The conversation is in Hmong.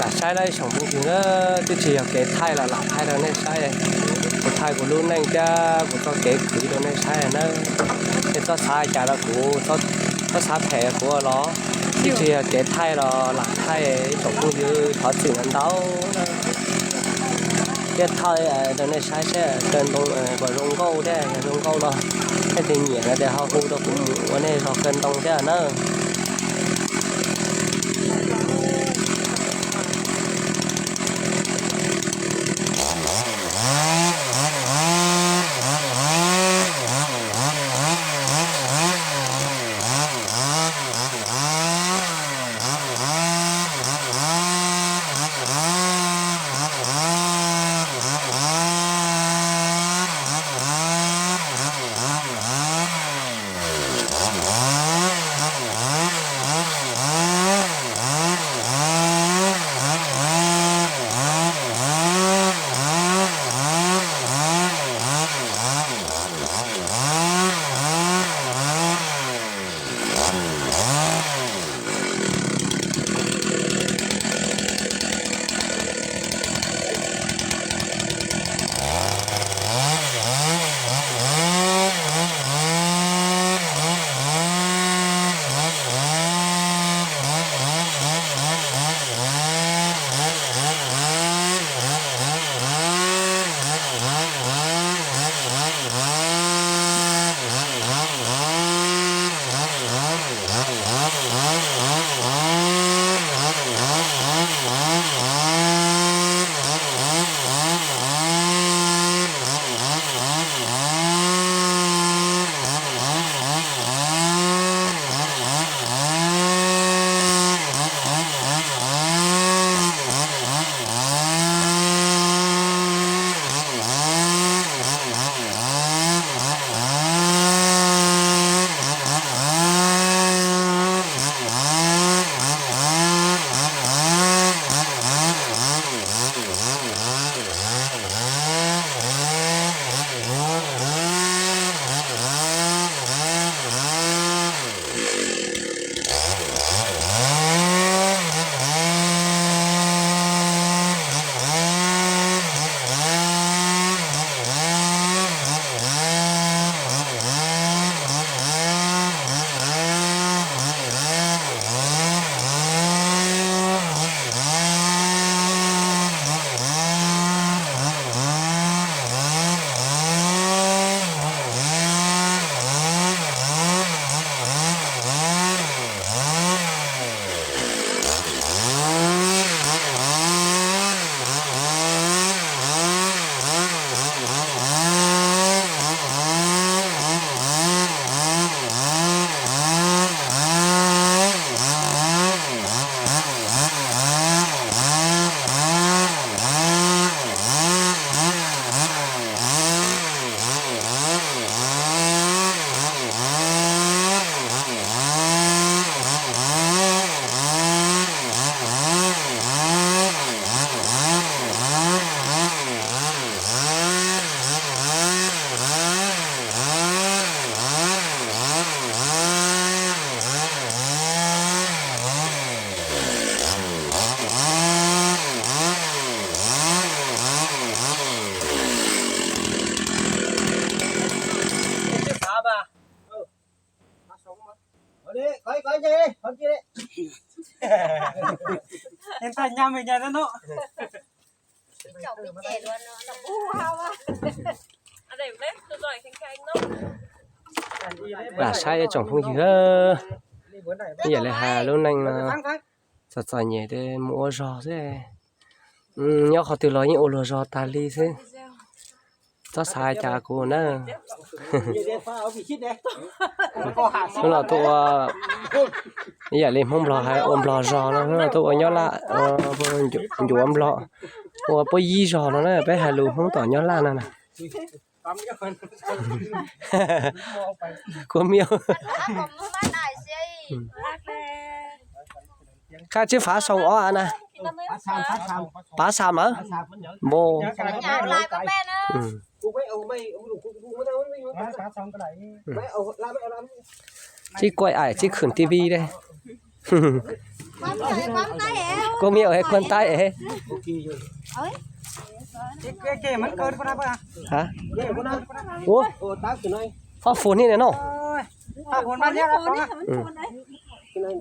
Lam saib na ib tsoom phooj ywg na, twb tsis yog kev thaij los lam thaij rau nej saib. Kuv thaij kuv lub neej thiab kuv txoj kev khwv rau nej saib na. Nej txhob xav cas rau kuv, txhob xav phem kuv los, twb tsis yog kev thaij los lam thaij ib tsoom phooj ywg, thov txim ntau ntau na. Thiab thaij rau nej saib seb kaw ntoo puas zoo nkauj thiab, yog zoo nkauj no nej tus nyiam no ces ho hu rau kuv mus ua nej zog kaw ntoo thiab na. Lam saib ib tsoom phooj ywg, ib yam li hais lub neej no txom txom nyem ces mus ua zog xwb. Nyob qhov twg los yeej ua luag zog tas li xwb. Txhob xav cas kuv na. Hnub no tuaj ua, ib yam li Hmoob Nplog hais ua nplog zog no, hnub no tuaj ua nyob Laj, ncuav nplog, ua puab yib zog no na, peb hais lus Hmoob tom nyob Laj no na. Kuv miv, qha tsib fav xoo ob a na. Pav xam lawm npo. Tsib kuaj aim tsib khwm T V dab. Koj me nyuam es kuaj ntaib es. Ua, fab fus niaj no.